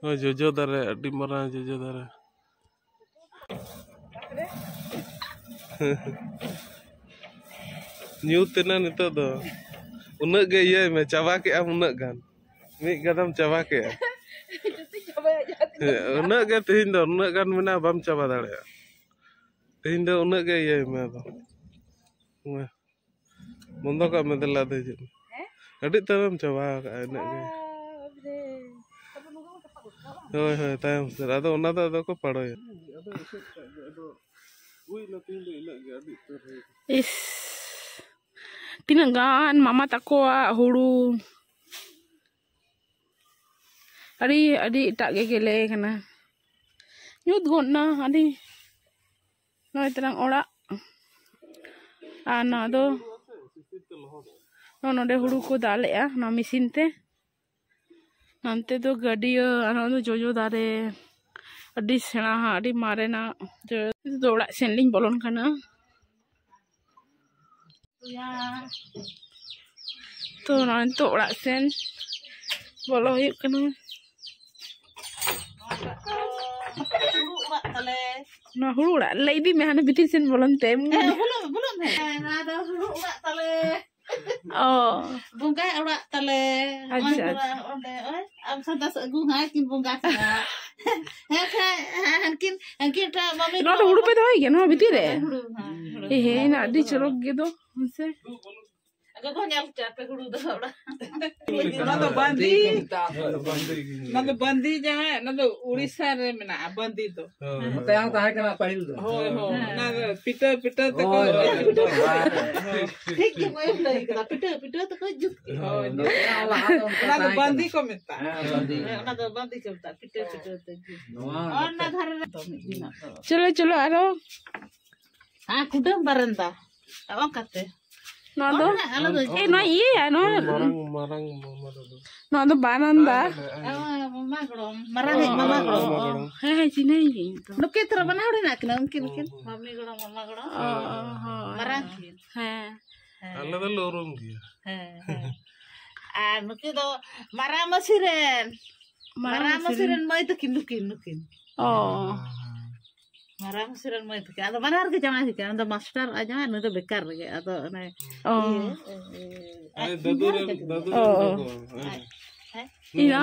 ᱱᱚᱜᱼᱚᱭ ᱡᱚᱡᱚ ᱫᱟᱨᱮ, ᱟᱹᱰᱤ ᱢᱟᱨᱟᱝ ᱡᱚᱡᱚ ᱫᱟᱨᱮ᱾ ᱧᱩᱛ ᱮᱱᱟ ᱱᱤᱛᱚᱜ ᱫᱚ᱾ ᱩᱱᱟᱹᱜ ᱜᱮ ᱤᱭᱟᱹᱭ ᱢᱮ, ᱪᱟᱵᱟ ᱠᱮᱜ ᱟᱢ ᱩᱱᱟᱹᱜ ᱜᱟᱱ᱾ ᱢᱤᱫ ᱜᱟᱫᱟᱢ ᱪᱟᱵᱟ ᱠᱮᱜᱼᱟ᱾ ᱡᱚᱛᱚᱧ ᱪᱟᱵᱟᱭᱟ, ᱡᱟᱦᱟᱸ ᱛᱤᱱᱟᱹᱜ ᱦᱮᱸ, ᱩᱱᱟᱹᱜ ᱜᱮ ᱛᱮᱦᱮᱧ ᱫᱚ, ᱩᱱᱟᱹᱜ ᱜᱟᱱ ᱢᱮᱱᱟᱜᱼᱟ, ᱵᱟᱢ ᱪᱟᱵᱟ ᱫᱟᱲᱮᱭᱟᱜᱼᱟ᱾ ᱛᱮᱦᱮᱧ ᱫᱚ ᱩᱱᱟᱹᱜ ᱜᱮ ᱤᱭᱟᱹᱭ ᱢᱮ ᱟᱫᱚ᱾ ᱢᱟ᱾ ᱵᱚᱱᱫᱚ ᱠᱟᱜ ᱢᱮ, ᱫᱮᱞᱟ ᱫᱚ ᱦᱤᱡᱩᱜ ᱢᱮ᱾ ᱦᱮᱸ? ᱟᱹᱰᱤ ᱩᱛᱟᱹᱨᱮᱢ ᱪᱟᱵᱟ ᱟᱠᱟᱜᱼᱟ, ᱤᱱᱟᱹᱜ ᱜᱮ᱾ ᱵᱟᱯᱨᱮ᱾ ᱛᱟᱯᱚᱨ ᱱᱚᱝᱠᱟ ᱵᱚᱱ ᱪᱟᱯᱟᱫ ᱜᱚᱫ ᱠᱟᱜᱼᱟ, ᱵᱟᱝ? ᱦᱳᱭ, ᱦᱳᱭ, ᱛᱟᱭᱚᱢ ᱥᱮᱫ᱾ ᱟᱫᱚ ᱚᱱᱟ ᱫᱚ ᱟᱫᱚ ᱠᱚ ᱯᱟᱲᱚᱭᱟ᱾ ᱦᱩᱸ, ᱟᱫᱚ ᱮᱥᱮᱫ ᱠᱟᱜ ᱜᱮ, ᱟᱫᱚ ᱦᱩᱭ ᱮᱱᱟ ᱛᱮᱦᱮᱧ ᱫᱚ ᱤᱱᱟᱹᱜ ᱜᱮ, ᱟᱹᱰᱤ ᱩᱛᱟᱹᱨ ᱦᱩᱭ ᱮᱱᱟ᱾ ᱤᱥ, ᱛᱤᱱᱟᱹᱜ ᱜᱟᱱ ᱢᱟᱢᱟ ᱛᱟᱠᱚᱣᱟᱜ ᱦᱩᱲᱩ᱾ ᱟᱹᱰᱤ, ᱟᱹᱰᱤ ᱮᱴᱟᱜ ᱜᱮ ᱜᱮᱞᱮ ᱠᱟᱱᱟ᱾ ᱧᱩᱛ ᱜᱚᱫ ᱱᱟ, ᱟᱹᱰᱤ ᱱᱚᱜᱼᱚᱭ ᱛᱟᱞᱟᱝ ᱚᱲᱟᱜ᱾ ᱟᱨ ᱱᱚᱣᱟ ᱫᱚ ᱱᱚᱜᱼᱚ ᱱᱚᱰᱮ ᱦᱩᱲᱩ ᱠᱚ ᱫᱟᱞᱮᱜᱼᱟ, ᱱᱚᱣᱟ ᱢᱮᱥᱤᱱ ᱛᱮ᱾ ᱱᱚᱱᱛᱮ ᱫᱚ ᱜᱟᱹᱰᱭᱟᱹ, ᱟᱨ ᱱᱚᱣᱟ ᱫᱚ ᱡᱚᱡᱚ ᱫᱟᱨᱮ᱾ ᱟᱹᱰᱤ ᱥᱮᱬᱟ ᱦᱟᱸᱜ, ᱟᱹᱰᱤ ᱢᱟᱨᱮᱱᱟᱜ ᱡᱚᱡᱚ᱾ ᱱᱤᱛᱚᱜ ᱫᱚ ᱚᱲᱟᱜ ᱥᱮᱱ ᱞᱤᱧ ᱵᱚᱞᱚᱱ ᱠᱟᱱᱟ᱾ ᱛᱚ ᱱᱚᱜᱼᱚᱭ ᱱᱤᱛᱚᱜ ᱚᱲᱟᱜ ᱥᱮᱱ ᱵᱚᱞᱚ ᱦᱩᱭᱩᱜ ᱠᱟᱱᱟ᱾ ᱱᱚᱣᱟ ᱦᱩᱲᱩ ᱚᱲᱟᱜ ᱞᱟᱹᱭ ᱤᱫᱤ ᱢᱮ, ᱦᱟᱱᱮ ᱵᱷᱤᱛᱤᱨ ᱥᱮᱱ ᱵᱚᱞᱚᱱ ᱛᱮ᱾ ᱦᱮᱸ, ᱵᱚᱞᱚᱱ, ᱵᱚᱞᱚᱱ ᱢᱮ᱾ ᱦᱮᱸ, ᱱᱚᱣᱟ ᱫᱚ ᱦᱩᱲᱩ ᱚᱲᱟᱜ ᱛᱟᱞᱮ᱾ ᱚ᱾ ᱵᱚᱸᱜᱟ ᱚᱲᱟᱜ ᱛᱟᱞᱮ᱾ ᱟᱪᱪᱷᱟ, ᱱᱚᱜᱼᱚᱭ ᱛᱚᱨᱟ ᱟᱪᱪᱷᱟ᱾ ᱚᱸᱰᱮ, ᱱᱚᱜᱼᱚᱭ ᱟᱢ ᱥᱟᱫᱟ ᱥᱮ ᱟᱹᱜᱩ ᱦᱟᱸᱜ ᱠᱤᱱ ᱵᱚᱸᱜᱟ ᱠᱟᱱᱟ᱾ ᱦᱮᱸ, ᱠᱷᱟᱡ, ᱦᱮᱸ, ᱦᱟᱱᱠᱤᱱ, ᱦᱟᱱᱠᱤᱱ ᱴᱷᱮᱱ ᱢᱟᱢᱤ ᱱᱚᱣᱟ ᱫᱚ ᱴᱷᱮᱱ ᱦᱩᱲᱩ ᱯᱮ ᱫᱚᱦᱚᱭ ᱜᱮᱭᱟ ᱱᱚᱣᱟ ᱵᱷᱤᱛᱤᱨ ᱨᱮ? ᱦᱩᱲᱩ, ᱦᱮᱸ, ᱦᱩᱲᱩ᱾ ᱮ ᱦᱮᱸ, ᱱᱚᱣᱟ ᱟᱹᱰᱤ ᱫᱚ ᱪᱚᱨᱚᱠ ᱜᱮ ᱫᱚ, ᱦᱮᱸ ᱥᱮ? ᱜᱚᱜᱚ ᱧᱮᱞ ᱦᱚᱪᱚ ᱟᱯᱮ ᱦᱩᱲᱩ ᱫᱚᱦᱚ ᱚᱲᱟᱜ᱾ ᱚᱱᱟ ᱫᱚ ᱵᱟᱸᱫᱤ᱾ ᱚᱱᱟ ᱫᱚ ᱵᱟᱸᱫᱤ ᱡᱟᱦᱟᱸ, ᱚᱱᱟ ᱫᱚ ᱩᱲᱤᱥᱥᱟ ᱨᱮ ᱢᱮᱱᱟᱜᱼᱟ, ᱵᱟᱸᱫᱤ ᱫᱚ᱾ ᱦᱳᱭ᱾ ᱱᱚᱛᱮ ᱦᱚᱸ ᱛᱟᱦᱮᱸ ᱠᱟᱱᱟ ᱯᱟᱹᱦᱤᱞ ᱫᱚ᱾ ᱦᱳᱭ, ᱦᱳᱭ᱾ ᱦᱮᱸ᱾ ᱚᱱᱟ ᱫᱚ ᱯᱤᱴᱟᱹ, ᱯᱤᱴᱟᱹ ᱛᱮᱠᱚ ᱦᱳᱭ, ᱦᱳᱭ, ᱦᱳᱭ᱾ ᱴᱷᱤᱠ ᱜᱮ ᱢᱟᱹᱭᱮᱢ ᱞᱟᱹᱭ ᱠᱮᱫᱟ, ᱯᱤᱴᱟᱹ, ᱯᱤᱴᱟᱹ ᱛᱮᱠᱚ ᱡᱩᱛ ᱠᱮᱫᱟ᱾ ᱦᱳᱭ, ᱱᱚᱛᱮ ᱦᱚᱸ ᱞᱟᱦᱟ ᱫᱚ ᱚᱱᱠᱟ ᱚᱱᱟ ᱫᱚ ᱛᱟᱦᱮᱸ ᱵᱟᱸᱫᱤ ᱠᱟᱱᱟ᱾ ᱠᱚ ᱢᱮᱛᱟᱜᱼᱟ᱾ ᱦᱮᱸ, ᱵᱟᱸᱫᱤ᱾ ᱦᱮᱸ, ᱚᱱᱟ ᱫᱚ ᱵᱟᱸᱫᱤ ᱠᱚ ᱢᱮᱛᱟᱜᱼᱟ, ᱯᱤᱴᱟᱹ, ᱯᱤᱴᱟᱹ ᱛᱮ ᱡᱩᱛ᱾ ᱱᱚᱣᱟ ᱚᱱᱟ ᱫᱷᱟᱨᱮ ᱨᱮ ᱫᱚ ᱢᱤᱫ ᱫᱤᱱᱟᱜ ᱫᱚ᱾ ᱪᱚᱞᱚ, ᱪᱚᱞᱚ, ᱟᱨᱚ᱾ ᱦᱮᱸ, ᱠᱩᱰᱟᱹᱢ ᱵᱟᱨᱮᱱᱫᱟ᱾ ᱱᱚᱜᱼᱚ ᱱᱚᱝᱠᱟᱛᱮ᱾ ᱱᱚᱣᱟ ᱫᱚ? ᱚᱱᱟ ᱟᱞᱮ ᱫᱚ ᱮ, ᱱᱚᱣᱟ ᱤᱭᱟᱹᱭᱟ, ᱱᱚᱣᱟ ᱢᱟᱨᱟᱝ, ᱢᱟᱨᱟᱝ ᱢᱟᱢᱟ ᱫᱚ᱾ ᱱᱚᱣᱟ ᱫᱚ ᱵᱟᱨᱟᱱᱫᱟ᱾ ᱚ, ᱢᱟᱢᱟ ᱜᱚᱲᱚᱢ, ᱢᱟᱨᱟᱝ ᱤᱡ ᱢᱟᱢᱟ ᱜᱚᱲᱚᱢ᱾ ᱚ, ᱦᱮᱸ, ᱦᱮᱸ, ᱪᱤᱱᱦᱟᱹᱭ ᱜᱤᱭᱟᱹᱧ ᱛᱚ᱾ ᱱᱩᱠᱤᱱ ᱛᱚᱨᱟ ᱵᱟᱱᱟ ᱦᱚᱲ ᱦᱮᱱᱟᱜ ᱠᱤᱱᱟ, ᱩᱱᱠᱤᱱ ᱦᱩᱸ, ᱠᱤᱱ, ᱦᱩᱸ᱾ ᱢᱟᱢᱤ ᱜᱚᱲᱚᱢ, ᱢᱟᱢᱟ ᱜᱚᱲᱚᱢ᱾ ᱚ, ᱚ, ᱦᱳᱭ, ᱢᱟᱨᱟᱝ ᱦᱳᱭ᱾ ᱠᱤᱱ᱾ ᱦᱮᱸ᱾ ᱦᱮᱸ᱾ ᱟᱞᱮ ᱫᱚᱞᱮ ᱩᱨᱩᱢ ᱜᱮᱭᱟ᱾ ᱦᱮᱸ, ᱦᱮᱸ᱾ ᱟᱨ ᱱᱩᱠᱤᱱ ᱫᱚ ᱢᱟᱨᱟᱝ ᱢᱟᱹᱥᱤ ᱨᱮᱱ᱾ ᱢᱟᱨᱟᱝ ᱢᱟᱨᱟᱝ ᱢᱟᱹᱥᱤ ᱢᱟᱹᱥᱤ ᱨᱮᱱ᱾ ᱨᱮᱱ ᱢᱟᱹᱭ ᱛᱟᱹᱠᱤᱱ ᱱᱩᱠᱤᱱ, ᱱᱩᱠᱤᱱ᱾ ᱚ᱾ ᱦᱮᱸ, ᱦᱮᱸ᱾ ᱢᱟᱨᱟᱝ ᱢᱟᱹᱥᱤ ᱨᱮᱱ ᱢᱟᱹᱭ ᱛᱟᱹᱠᱤᱱ᱾ ᱟᱫᱚ ᱵᱟᱱᱟᱨ ᱜᱮ ᱡᱟᱶᱟᱭ ᱦᱩᱭ ᱠᱟᱱᱟ᱾ ᱟᱫᱚ ᱢᱟᱥᱴᱟᱨ ᱟᱡ ᱡᱟᱶᱟᱭ, ᱱᱩᱭ ᱫᱚ ᱵᱮᱠᱟᱨ ᱨᱮᱜᱮ᱾ ᱟᱫᱚ ᱚᱱᱮ ᱚ᱾ ᱤᱭᱟᱹ, ᱮ, ᱮ, ᱟᱡ ᱫᱟᱫᱩ ᱨᱮᱱ, ᱪᱟᱹᱠᱨᱤ ᱫᱟᱫᱩ ᱠᱟᱱᱟ᱾ ᱨᱮᱱ ᱚ, ᱚ᱾ ᱜᱚᱜᱚ᱾ ᱦᱮᱸ᱾ ᱟᱡ, ᱦᱮᱸ? ᱤᱭᱟ᱾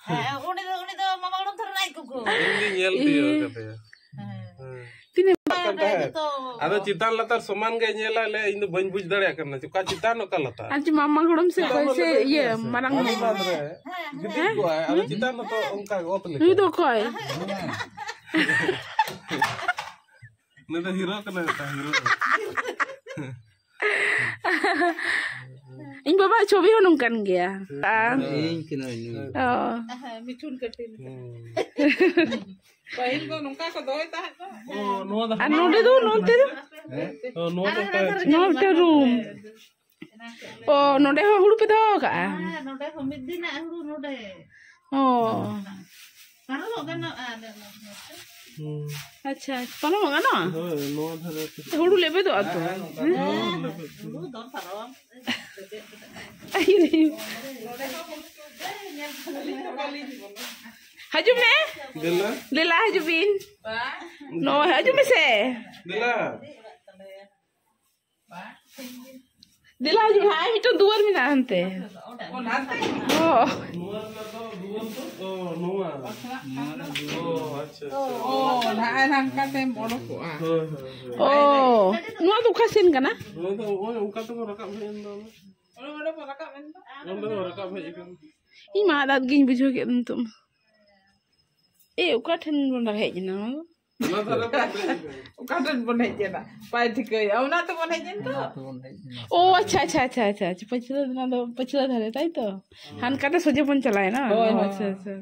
ᱦᱮᱸ, ᱩᱱᱤ ᱫᱚ, ᱩᱱᱤ ᱫᱚ ᱢᱟᱢᱟ ᱜᱚᱲᱚᱢ ᱫᱷᱟᱨᱮ ᱨᱮᱱ ᱟᱡ ᱜᱚᱜᱚ᱾ ᱤᱧ ᱜᱤᱧ ᱧᱮᱞ ᱤᱭᱟᱹ᱾ ᱛᱤᱭᱳᱜ ᱠᱟᱫᱮᱭᱟ᱾ ᱦᱮᱸ᱾ ᱦᱮᱸ᱾ ᱛᱤᱱᱟᱹᱜ ᱚᱱᱠᱟ ᱛᱟᱦᱮᱸᱫ᱾ ᱡᱚᱛᱚ ᱟᱫᱚ ᱪᱮᱛᱟᱱ ᱞᱟᱛᱟᱨ ᱥᱚᱢᱟᱱ ᱜᱮ ᱧᱮᱞᱟ, ᱞᱟᱹᱭᱟ, "ᱤᱧ ᱫᱚ ᱵᱟᱹᱧ ᱵᱩᱡᱽ ᱫᱟᱲᱮᱭᱟᱜ ᱠᱟᱱᱟ, ᱚᱠᱟ ᱪᱮᱛᱟᱱ, ᱚᱠᱟ ᱞᱟᱛᱟᱨ?" ᱟᱨ ᱪᱮ ᱢᱟᱢᱟ ᱜᱚᱲᱚᱢ ᱥᱮ ᱪᱮᱛᱟᱱ ᱚᱠᱚᱭ ᱫᱚ ᱥᱮ ᱞᱟᱛᱟᱨ ᱤᱭᱟᱹ, ᱜᱮᱭᱟ ᱥᱮ? ᱢᱟᱨᱟᱝ ᱟᱫᱚ ᱢᱟᱢᱟ? ᱪᱮᱛᱟᱱ ᱨᱮ ᱦᱮᱸ, ᱜᱤᱛᱤᱡ ᱦᱮᱸ᱾ ᱠᱚᱜᱼᱟᱭ, ᱟᱫᱚ ᱦᱮᱸ? ᱪᱮᱛᱟᱱ ᱨᱮᱛᱚ ᱚᱱᱠᱟ ᱜᱮ ᱚᱛ ᱞᱮᱠᱟ᱾ ᱱᱩᱭ ᱫᱚ ᱚᱠᱚᱭ? ᱩᱱᱤ ᱫᱚ ᱦᱤᱨᱳ ᱠᱟᱱᱟᱭ, ᱢᱤᱫᱴᱟᱝ ᱦᱤᱨᱳ᱾ ᱤᱧ ᱵᱟᱵᱟᱣᱟᱜ ᱪᱷᱚᱵᱤ ᱦᱚᱸ ᱱᱚᱝᱠᱟᱱ ᱜᱮᱭᱟ᱾ ᱟᱨ ᱤᱧ ᱠᱟᱹᱱᱟᱹᱧ ᱱᱩᱭ᱾ ᱚ᱾ ᱦᱮᱸ, ᱢᱤᱴᱷᱩᱱ ᱠᱟᱹᱴᱤᱡ ᱞᱮᱠᱟ᱾ ᱦᱩᱸ᱾ ᱯᱟᱹᱦᱤᱞ ᱫᱚ ᱱᱚᱝᱠᱟ ᱠᱚ ᱫᱚᱦᱚᱭ ᱛᱟᱦᱮᱸᱫ ᱫᱚ᱾ ᱚ, ᱱᱚᱣᱟ ᱫᱚ ᱟᱨ ᱱᱚᱰᱮ ᱫᱚ, ᱱᱚᱛᱮ ᱫᱚ? ᱦᱮᱸ? ᱚ, ᱱᱚᱣᱟ ᱫᱚ ᱟᱨ ᱚᱠᱟ ᱦᱟᱱᱟ ᱨᱮ ᱫᱷᱟᱨᱮ ᱱᱚᱣᱟ ᱢᱤᱫᱴᱮᱱ ᱨᱩᱢ᱾ ᱚ, ᱱᱚᱰᱮ ᱦᱚᱸ ᱦᱩᱲᱩ ᱯᱮ ᱫᱚᱦᱚ ᱠᱟᱜᱼᱟ? ᱦᱮᱸ, ᱱᱚᱰᱮ ᱦᱚᱸ ᱢᱤᱫ ᱫᱤᱱᱟᱜ ᱦᱩᱲᱩ ᱱᱚᱰᱮ᱾ ᱚ᱾ ᱯᱟᱨᱚᱢᱚᱜ ᱜᱟᱱᱚᱜᱼᱟ, ᱟᱞᱮ ᱱᱚᱰᱮ᱾ ᱦᱩᱸ᱾ ᱟᱪᱪᱷᱟ, ᱯᱟᱨᱚᱢᱚᱜ ᱜᱟᱱᱚᱜᱼᱟ? ᱦᱳᱭ, ᱱᱚᱣᱟ ᱫᱷᱟᱨᱮ ᱛᱮ᱾ ᱦᱩᱲᱩ ᱞᱮᱵᱮᱫᱚᱜᱼᱟ ᱛᱚ? ᱦᱮᱸ, ᱱᱚᱝᱠᱟ ᱜᱮ ᱦᱩᱲᱩ ᱞᱮᱵᱮᱫ ᱦᱩᱲᱩ ᱫᱚ ᱯᱟᱨᱚᱢ᱾ ᱟᱭᱳ᱾ ᱱᱚᱰᱮ ᱦᱚᱸ ᱦᱩᱲᱩ ᱠᱚ ᱧᱮᱞ ᱵᱟᱹᱞᱤᱧ ᱵᱚᱞᱚ᱾ ᱦᱤᱡᱩᱜ ᱢᱮ᱾ ᱫᱮᱞᱟ᱾ ᱫᱮᱞᱟ, ᱦᱤᱡᱩᱜ ᱵᱤᱱ᱾ ᱱᱚᱜᱼᱚᱭ, ᱦᱤᱡᱩᱜ ᱢᱮᱥᱮ᱾ ᱫᱮᱞᱟ᱾ ᱫᱮᱞᱟ, ᱦᱤᱡᱩᱜ ᱢᱮ᱾ ᱦᱟᱸᱜ ᱢᱤᱫᱴᱟᱝ ᱫᱩᱣᱟᱹᱨ ᱢᱮᱱᱟᱜᱼᱟ ᱦᱟᱱᱛᱮ᱾ ᱚ, ᱱᱟᱛᱮ? ᱚ᱾ ᱱᱚᱣᱟ ᱨᱮᱱᱟᱜ ᱫᱚ ᱫᱩᱣᱟᱹᱨ ᱫᱚ, ᱚ, ᱱᱚᱣᱟ᱾ ᱚ, ᱟᱪᱪᱷᱟ, ᱟᱪᱪᱷᱟ᱾ ᱚ, ᱱᱟᱜᱼᱟᱭ ᱱᱟᱝᱠᱟ ᱛᱮᱢ ᱚᱰᱚᱠᱚᱜᱼᱟ᱾ ᱦᱳᱭ, ᱦᱳᱭ, ᱦᱳᱭ᱾ ᱚ, ᱱᱚᱣᱟ ᱫᱚ ᱚᱠᱟ ᱥᱮᱱ ᱠᱟᱱᱟ? ᱱᱚᱣᱟ ᱫᱚ ᱱᱚᱜᱼᱚᱭ ᱚᱱᱠᱟ ᱛᱮᱠᱚ ᱨᱟᱠᱟᱵ ᱦᱮᱡ ᱮᱱ ᱫᱚ᱾ ᱚᱸᱰᱮ ᱠᱚ ᱨᱟᱠᱟᱵ ᱦᱮᱡ ᱟᱠᱟᱱᱟ᱾ ᱤᱧ ᱢᱟ ᱟᱫ ᱟᱫ ᱜᱤᱧ ᱵᱩᱡᱷᱟᱹᱣ ᱠᱮᱫ ᱱᱤᱛᱚᱜ ᱢᱟ᱾ ᱮ, ᱚᱠᱟ ᱴᱷᱮᱱ ᱵᱚᱱ ᱦᱮᱡ ᱮᱱᱟ ᱚᱱᱟ ᱫᱚ? ᱚᱱᱟ ᱫᱷᱟᱨᱮ ᱵᱚᱱ ᱦᱮᱡ ᱟᱠᱟᱱᱟ᱾ ᱚᱠᱟ ᱴᱷᱮᱱ ᱵᱚᱱ ᱦᱮᱡ ᱮᱱᱟ? ᱵᱟᱭ ᱴᱷᱤᱠᱟᱹᱭᱟ᱾ ᱚᱱᱟ ᱛᱮᱵᱚᱱ ᱦᱮᱡ ᱮᱱ ᱛᱚ᱾ ᱚᱱᱟ ᱛᱮᱵᱚᱱ ᱦᱮᱡ ᱮᱱᱟ᱾ ᱚ, ᱟᱪᱪᱷᱟ, ᱟᱪᱪᱷᱟ, ᱟᱪᱪᱷᱟ, ᱟᱪᱪᱷᱟ, ᱟᱪᱪᱷᱟ᱾ ᱯᱟᱹᱪᱷᱞᱟᱹ, ᱚᱱᱟ ᱫᱚ ᱯᱟᱹᱪᱷᱞᱟᱹ ᱫᱷᱟᱨᱮ, ᱛᱟᱭ ᱛᱚ? ᱦᱳᱭ᱾ ᱦᱟᱱᱠᱟᱛᱮ ᱥᱚᱡᱷᱮ ᱵᱚᱱ ᱪᱟᱞᱟᱣᱮᱱᱟ? ᱦᱳᱭ, ᱚ, ᱦᱳᱭ, ᱟᱪᱪᱷᱟ, ᱦᱳᱭ᱾ ᱟᱪᱪᱷᱟ᱾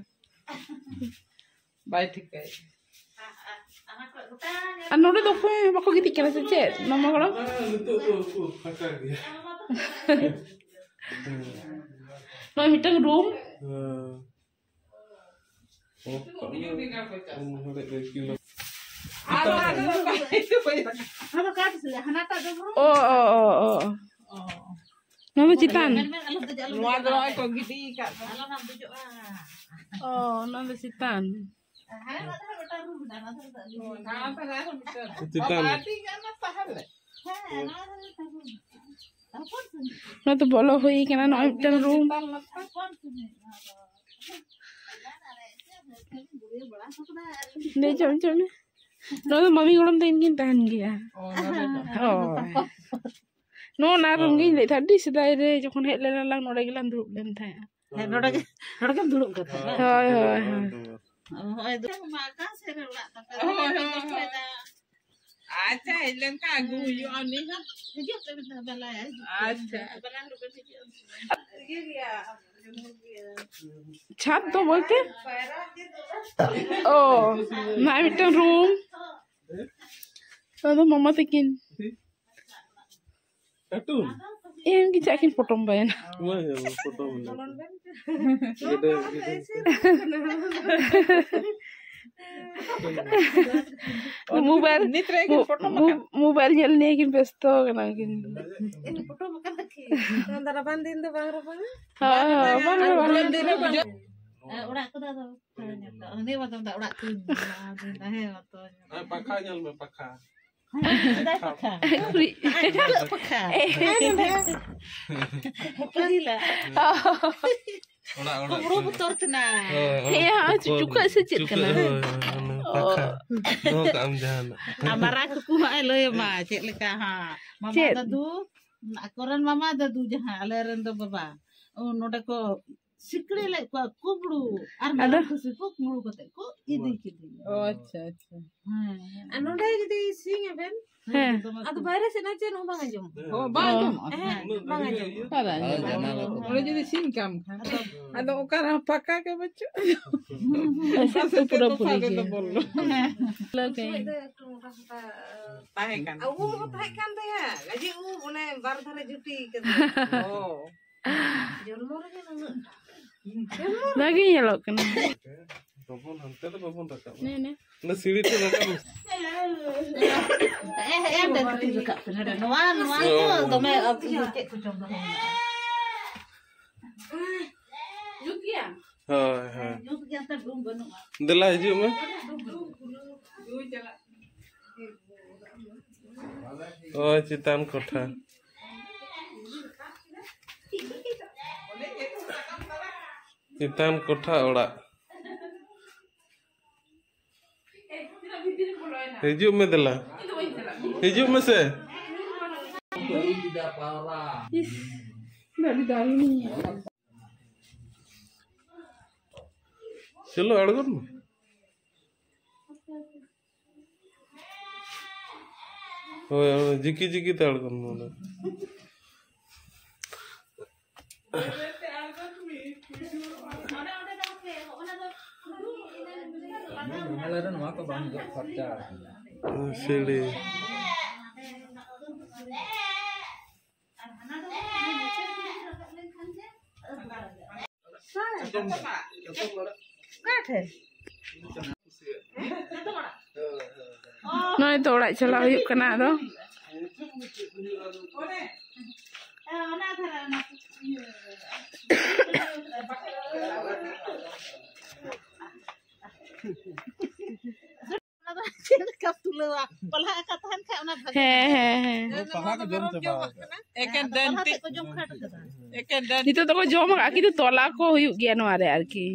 ᱵᱟᱭ ᱴᱷᱤᱠᱟᱹᱭᱟ᱾ ᱟᱨ ᱱᱚᱰᱮ ᱫᱚ ᱚᱠᱚᱭ ᱵᱟᱠᱚ ᱜᱤᱛᱤᱡ ᱠᱟᱱᱟ ᱥᱮ ᱪᱮᱫ, ᱢᱟᱢᱟ ᱜᱚᱲᱚᱢ? ᱵᱟᱝ, ᱱᱤᱛᱚᱜ ᱫᱚ ᱩᱠᱩᱨ ᱯᱷᱟᱸᱠᱟ ᱜᱮᱭᱟ᱾ ᱱᱚᱜᱼᱚᱭ ᱢᱤᱫᱴᱟᱝ ᱨᱩᱢ᱾ ᱦᱮᱸ᱾ ᱚ, ᱚ, ᱚ, ᱚ᱾ ᱱᱚᱣᱟ ᱫᱚ ᱱᱚᱜᱼᱚᱭ ᱠᱚ ᱜᱤᱰᱤ ᱟᱠᱟᱫ ᱫᱚ᱾ ᱚ, ᱱᱚᱣᱟ ᱫᱚ ᱪᱮᱛᱟᱱ᱾ ᱪᱮᱛᱟᱱ᱾ ᱱᱚᱣᱟ ᱫᱚ ᱵᱚᱞᱚ ᱦᱩᱭ ᱠᱟᱱᱟ, ᱱᱚᱜᱼᱚᱭ ᱢᱤᱫᱴᱟᱝ ᱨᱩᱢ᱾ ᱫᱮᱡᱚᱜ ᱦᱚᱪᱚᱜ ᱢᱮ᱾ ᱱᱚᱣᱟ ᱫᱚ ᱢᱟᱢᱤ ᱜᱚᱲᱚᱢ ᱛᱟᱹᱠᱤᱱ ᱠᱤᱱ ᱛᱟᱦᱮᱱ ᱜᱮᱭᱟ᱾ ᱚ, ᱱᱚᱰᱮ ᱫᱚ᱾ ᱦᱳᱭ᱾ ᱱᱚᱜᱼᱚ ᱱᱟ ᱨᱩᱢ ᱜᱤᱧ ᱞᱟᱹᱭᱮᱫ ᱛᱟᱦᱮᱸᱫ, ᱟᱹᱰᱤ ᱥᱮᱫᱟᱭ ᱨᱮ ᱡᱚᱠᱷᱚᱱ ᱦᱮᱡ ᱞᱮᱱᱟ ᱞᱟᱝ, ᱱᱚᱰᱮ ᱜᱮᱞᱟᱝ ᱫᱩᱲᱩᱵ ᱞᱮᱱ ᱛᱟᱦᱮᱸᱫ᱾ ᱦᱮᱸ, ᱱᱚᱰᱮ ᱜᱮ, ᱱᱚᱰᱮ ᱜᱮᱢ ᱫᱩᱲᱩᱵ ᱠᱟᱱ ᱛᱟᱦᱮᱸᱫ᱾ ᱦᱳᱭ, ᱦᱳᱭ, ᱦᱳᱭ᱾ ᱦᱳᱭ, ᱦᱳᱭ᱾ ᱢᱟ ᱚᱠᱟ ᱥᱮᱫ ᱨᱮ ᱚᱲᱟᱜ ᱛᱟᱯᱮ? ᱦᱳᱭ, ᱦᱳᱭ, ᱦᱳᱭ᱾ ᱟᱪᱪᱷᱟ, ᱦᱮᱡ ᱞᱮᱱᱠᱷᱟᱱ ᱟᱹᱜᱩ ᱦᱩᱭᱩᱜᱼᱟ ᱩᱱᱤ ᱦᱚᱸ᱾ ᱦᱤᱡᱩᱜ ᱯᱮ ᱢᱤᱫ ᱫᱷᱟᱣ, ᱵᱟᱞᱟᱭᱟ, ᱦᱤᱡᱩᱜ ᱯᱮ᱾ ᱟᱪᱪᱷᱟ᱾ ᱵᱟᱞᱟ ᱦᱚᱲ ᱵᱮᱱ ᱦᱤᱡᱩᱜᱼᱟ᱾ ᱤᱭᱟᱹ ᱜᱮᱭᱟ, ᱪᱷᱟᱫᱽ ᱫᱚ ᱵᱚᱞᱛᱮ? ᱚ, ᱱᱚᱜᱼᱚᱭ ᱢᱤᱫᱴᱟᱝ ᱨᱩᱢ᱾ ᱱᱚᱣᱟ ᱫᱚ ᱢᱟᱢᱟ ᱛᱟᱹᱠᱤᱱ᱾ ᱠᱟᱴᱩᱱ? ᱮᱢ ᱜᱮ ᱪᱮᱫ ᱠᱤᱱ ᱯᱚᱴᱚᱢ ᱵᱟᱭᱮᱱᱟ᱾ ᱚᱱᱟ ᱜᱮ ᱯᱚᱴᱚᱢ ᱮᱱᱟ᱾ ᱜᱮᱰᱮ, ᱜᱮᱰᱮ᱾ ᱢᱳᱵᱟᱭᱤᱞ, ᱱᱤᱛ ᱨᱮ ᱠᱤᱱ ᱢᱳ-, ᱯᱚᱴᱚᱢ ᱢᱳ-, ᱟᱠᱟᱫ᱾ ᱢᱳᱵᱟᱭᱤᱞ ᱧᱮᱞ ᱱᱤᱭᱮ ᱠᱤᱱ ᱵᱮᱥᱛᱚ ᱠᱟᱱᱟ ᱠᱤᱱ᱾ ᱤᱧ ᱯᱚᱴᱚᱢ ᱟᱠᱟᱫᱟ ᱠᱤ? ᱚᱱᱟ ᱫᱚ ᱨᱟᱵᱟᱝ ᱫᱤᱱ ᱫᱚ ᱵᱟᱝ ᱨᱟᱵᱟᱝᱟ? ᱦᱳᱭ, ᱦᱳᱭ, ᱵᱟᱝ ᱟᱨ ᱨᱟᱵᱟᱝᱟ᱾ ᱜᱚᱨᱚᱢ ᱫᱤᱱ ᱨᱮ ᱵᱩᱡᱷᱟᱹᱜ᱾ ᱚᱲᱟᱜ ᱠᱚᱫᱚ ᱟᱫᱚ ᱦᱮᱸ, ᱡᱚᱛᱚ᱾ ᱩᱱᱤ ᱢᱟ ᱫᱚᱢᱮ ᱚᱲᱟᱜ ᱠᱚᱧ ᱧᱮᱞᱟ, ᱦᱮᱸ, ᱢᱟ ᱛᱚ ᱧᱮᱞᱟ᱾ ᱦᱮᱸ, ᱯᱟᱠᱷᱟ ᱧᱮᱞ ᱢᱮ, ᱯᱟᱠᱷᱟ᱾ ᱦᱮᱸ, ᱥᱮᱫᱟᱭ ᱯᱟᱠᱷᱟ᱾ ᱠᱩᱲᱤ᱾ ᱟᱨ ᱱᱤᱛᱚᱜ ᱯᱟᱠᱷᱟ᱾ ᱯᱟᱹᱦᱤᱞᱟᱜ᱾ ᱚᱲᱟᱜ, ᱚᱲᱟᱜ ᱠᱩᱢᱵᱽᱲᱩ ᱠᱚ᱾ ᱵᱚᱛᱚᱨ ᱛᱮᱱᱟᱜ᱾ ᱦᱳᱭ, ᱦᱮᱸ, ᱦᱳᱭ, ᱪᱩᱠᱟᱹᱜ ᱥᱮ ᱪᱮᱫ ᱠᱟᱱᱟ? ᱦᱳᱭ, ᱦᱳᱭ, ᱚᱱᱟ ᱚ᱾ ᱯᱟᱠᱷᱟ᱾ ᱫᱚᱦᱚ ᱠᱟᱜ ᱟᱢ ᱡᱟᱦᱟᱱᱟᱜ᱾ ᱟᱨ ᱢᱟᱨᱟᱝ ᱠᱩᱠᱩ ᱦᱟᱸᱜ ᱮ ᱞᱟᱹᱭ ᱟᱢᱟ ᱪᱮᱫ ᱞᱮᱠᱟ ᱦᱟᱸᱜ᱾ ᱢᱟᱢᱟ ᱪᱮᱫ? ᱫᱟᱫᱩ, ᱟᱠᱚᱨᱮᱱ ᱢᱟᱢᱟ ᱫᱟᱫᱩ ᱡᱟᱦᱟᱸ ᱟᱞᱮ ᱨᱮᱱ ᱫᱚ ᱵᱟᱵᱟ, ᱚ, ᱱᱚᱰᱮ ᱠᱚ ᱥᱤᱠᱲᱤ ᱞᱮᱫ ᱠᱚᱣᱟ ᱠᱩᱢᱵᱽᱲᱩ, ᱟᱨ ᱟᱫᱚ? ᱢᱮᱨᱚᱢ ᱠᱷᱟᱹᱥᱤ ᱠᱚ ᱠᱩᱢᱵᱽᱲᱩ ᱠᱟᱛᱮ ᱠᱚ ᱤᱫᱤ ᱠᱤᱫᱤᱧᱟ᱾ ᱚ, ᱟᱪᱪᱷᱟ, ᱟᱪᱪᱷᱟ᱾ ᱦᱮᱸ᱾ ᱟᱨ ᱱᱚᱰᱮ ᱡᱩᱫᱤ ᱥᱤᱧ ᱟᱵᱮᱱ, ᱦᱮᱸ᱾ ᱟᱫᱚ ᱵᱟᱭᱨᱮ ᱥᱮᱫ ᱪᱮᱫ ᱦᱚᱸ ᱵᱟᱝ ᱟᱸᱡᱚᱢᱚᱜᱼᱟ᱾ ᱚ, ᱵᱟᱝ ᱚ᱾ ᱟᱸᱡᱚᱢᱚᱜᱼᱟ᱾ ᱦᱮᱸ, ᱵᱟᱝ ᱟᱸᱡᱚᱢᱚᱜᱼᱟ᱾ ᱚᱠᱟ ᱨᱮ ᱟᱸᱡᱚᱢᱚᱜᱼᱟ? ᱡᱟᱱᱟᱞᱟ ᱠᱚ᱾ ᱱᱚᱰᱮ ᱡᱩᱫᱤ ᱥᱤᱧ ᱠᱟᱢ ᱠᱷᱟᱱ, ᱟᱫᱚ ᱚᱠᱟ ᱨᱮᱦᱚᱸ ᱯᱷᱟᱸᱠᱟ ᱜᱮ ᱵᱟᱹᱪᱩᱜ᱾ ᱮᱥᱮᱫ ᱛᱚ ᱯᱩᱨᱟᱹᱯᱩᱨᱤ ᱜᱮ᱾ ᱞᱟᱹᱭ ᱠᱟᱹᱧ᱾ ᱥᱚᱢᱚᱭ ᱫᱚ ᱮᱠᱴᱩ ᱢᱚᱴᱟ ᱥᱚᱴᱟ, ᱛᱟᱦᱮᱸ ᱠᱟᱱ᱾ ᱟᱨ ᱩᱵ ᱦᱚᱸ ᱛᱟᱦᱮᱸ ᱠᱟᱱ ᱛᱟᱭᱟ, ᱜᱟᱡᱮ ᱩᱵ, ᱚᱱᱮ ᱵᱟᱨ ᱫᱷᱟᱨᱮ ᱡᱩᱴᱤ ᱠᱟᱛᱮ᱾ ᱚ᱾ ᱡᱚᱱᱢᱚ ᱨᱮᱜᱮ ᱱᱩᱱᱟᱹᱜ ᱴᱟ᱾ ᱵᱷᱟᱜᱮ ᱧᱮᱞᱚᱜ ᱠᱟᱱᱟ᱾ ᱵᱟᱵᱚᱱ, ᱦᱟᱱᱛᱮ ᱫᱚ ᱵᱟᱵᱚᱱ ᱨᱟᱠᱟᱵᱼᱟ᱾ ᱱᱮ, ᱱᱮ᱾ ᱚᱱᱟ ᱥᱤᱲᱤ ᱛᱮ ᱨᱟᱠᱟᱵ ᱢᱮ᱾ ᱮ, ᱮ, ᱮ, ᱫᱮ, ᱫᱮ, ᱨᱟᱠᱟᱵ ᱯᱮ ᱱᱚᱰᱮ᱾ ᱱᱚᱣᱟ, ᱱᱚᱣᱟ ᱫᱚ ᱫᱚᱢᱮ ᱤᱭᱟᱹ ᱪᱮᱫ ᱠᱚᱪᱚᱝ ᱫᱚᱦᱚ ᱢᱮᱱᱟᱜᱼᱟ᱾ ᱦᱳᱭ, ᱦᱳᱭ᱾ ᱧᱩᱛ ᱜᱮᱭᱟ ᱛᱚ, ᱰᱩᱢ ᱵᱟᱹᱱᱩᱜᱼᱟ᱾ ᱫᱮᱞᱟ, ᱦᱤᱡᱩᱜ ᱢᱮ᱾ ᱳᱭ ᱪᱮᱛᱟᱱ ᱠᱚᱴᱷᱟ᱾ ᱪᱮᱛᱟᱱ ᱠᱚᱴᱷᱟ ᱚᱲᱟᱜ᱾ ᱦᱤᱡᱩᱜ ᱢᱮ ᱫᱮᱞᱟ᱾ ᱦᱤᱡᱩᱜ ᱢᱮᱥᱮ᱾ ᱤᱥ, ᱟᱹᱰᱤ ᱫᱟᱨᱩᱱ᱾ ᱪᱚᱞᱚ, ᱟᱬᱜᱚᱱ ᱢᱮ᱾ ᱦᱳᱭ, ᱦᱳᱭ, ᱡᱤᱠᱤ ᱡᱤᱠᱤ ᱛᱮ ᱟᱬᱜᱚᱱ ᱢᱮ ᱚᱸᱰᱮ᱾ ᱡᱟᱱᱟᱞᱟ ᱨᱮ ᱱᱚᱣᱟ ᱠᱚ ᱵᱟᱝ ᱡᱚᱜ ᱯᱷᱟᱨᱪᱟ ᱟᱠᱟᱱᱟ᱾ ᱥᱤᱲᱤ᱾ ᱚᱠᱟ ᱴᱷᱮᱱ? ᱱᱚᱜᱼᱚᱭ ᱛᱚ ᱚᱲᱟᱜ ᱪᱟᱞᱟᱣ ᱦᱩᱭᱩᱜ ᱠᱟᱱᱟ ᱟᱫᱚ᱾ ᱚᱱᱟ ᱫᱷᱟᱨᱮ, ᱚᱱᱟ ᱤᱭᱟᱹ, ᱚᱱᱟ ᱫᱚ ᱪᱮᱫ ᱞᱮᱠᱟ ᱛᱩᱞᱟᱹᱣᱟ? ᱯᱟᱞᱦᱟ ᱟᱠᱟ ᱛᱟᱦᱮᱱ ᱠᱷᱟᱡ ᱚᱱᱟ ᱵᱷᱟᱜᱮ᱾ ᱦᱮᱸ, ᱦᱮᱸ, ᱦᱮᱸ᱾ ᱯᱟᱞᱦᱟ ᱠᱚ ᱡᱚᱢ ᱪᱟᱵᱟ ᱟᱠᱟᱫᱟ᱾ ᱮᱠᱮᱱ ᱯᱟᱞᱦᱟ ᱰᱟᱹᱱᱛᱤ, ᱛᱮᱫ ᱠᱚ ᱡᱚᱢ ᱠᱷᱟᱴ ᱠᱟᱫᱟ᱾ ᱮᱠᱮᱱ ᱰᱟᱹᱱᱛᱤ᱾ ᱱᱤᱛᱚᱜ ᱫᱚᱠᱚ ᱡᱚᱢ ᱟᱠᱟᱫ, ᱠᱤᱱᱛᱩ ᱛᱚᱞᱟ ᱠᱚ ᱦᱩᱭᱩᱜ ᱜᱮᱭᱟ ᱱᱚᱣᱟ ᱨᱮ ᱟᱨᱠᱤ᱾